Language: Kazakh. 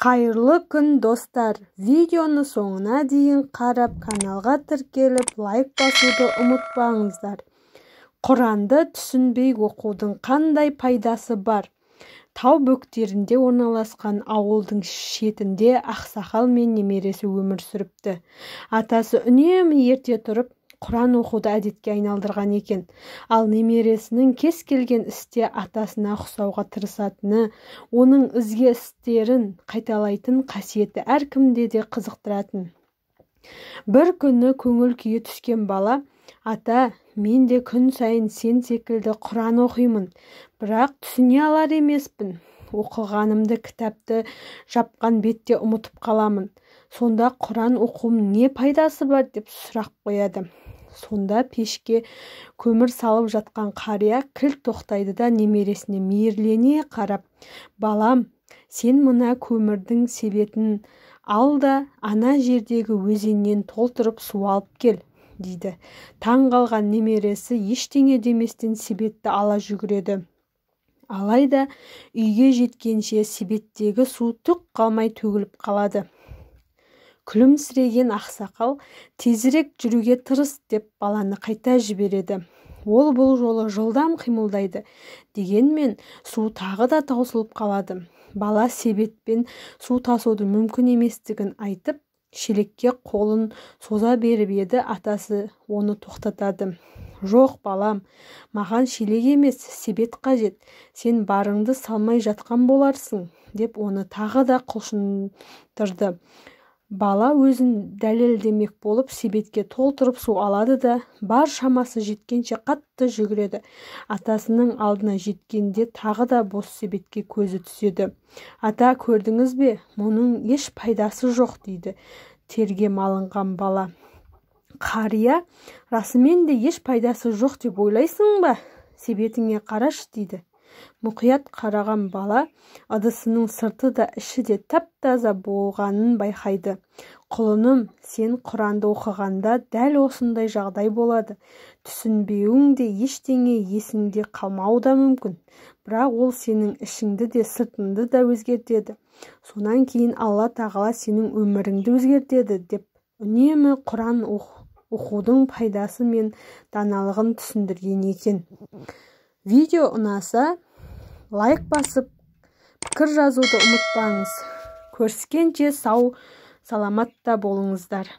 Қайырлы күн, достар! Видеоны соңына дейін қарап, каналға тіркеліп, лайк басуды ұмытпаңыздар. Құранды түсінбей оқудың қандай пайдасы бар? Тау бөктерінде орналасқан ауылдың шетінде ақсақал мен немересі өмір сүріпті. Атасы үнемі ерте тұрып, Құран оқуды әдетке айналдырған екен. Ал немересінің кез келген істе атасына ұқсауға тырысатыны, оның ізгі істерін қайталайтын қасиеті әркімді де қызықтыратын. Бір күні көңіл күйі түскен бала: «Ата, мен де күн сайын сен секілді Құран оқимын, бірақ түсіне алар емеспін. Оқығанымды кітапты жапқан бетте ұмытып қаламын. Сонда Құран оқуымның не пайдасы бар?» – деп сұрақ қояды. Сонда пешке көмір салып жатқан қария кілт тоқтайды да, немересіне мейірлене қарап: «Балам, сен мына көмірдің себетін ал да, ана жердегі өзеннен толтырып су алып кел», – дейді. Таң қалған немересі ештеңе деместен себетті ала жүгіреді. Алайда үйге жеткенше себеттегі су түк қалмай төгіліп қалады. Күлімсіреген ақсақал: «Тезірек жүруге тырыс», – деп баланы қайта жібереді. Ол бұл жолы жылдам қимылдайды. Дегенмен су тағы да таусылып қалады. Бала себетпен су тасудың мүмкін еместігін айтып, шелекке қолын соза беріп еді, атасы оны тоқтатады: «Жоқ, балам, маған шелек емес, себет қажет. Сен барыңды салмай жатқан боларсың», – деп оны тағы да құлшындырды. Бала өзін дәлелдемек болып, себетке толтырып су алады да, бар шамасы жеткенше қатты жүгіреді. Атасының алдына жеткенде тағы да бос себетке көзі түседі. «Ата, көрдіңіз бе, мұның еш пайдасы жоқ», – дейді терге малынған бала. Қария: «Расымен де еш пайдасы жоқ деп ойлайсың ба? Себетіңе қарашы», – дейді. Мұқият қараған бала ыдысының сырты да, іші де тап-таза болғанын байқайды. «Құлыным, сен Құранды оқығанда дәл осындай жағдай болады. Түсінбеуің де, ештеңе есіңде қалмауы да мүмкін. Бірақ ол сенің ішіңді де, сыртыңды да өзгертеді. Сонан кейін Алла тағала сенің өміріңді өзгертеді», – деп үнемі Құран оқудың пайдасы мен даналығын түсіндірген екен. Видео ұнаса, лайк басып, пікір жазуды ұмытпаңыз. Көріскенше сау саламатта болыңыздар.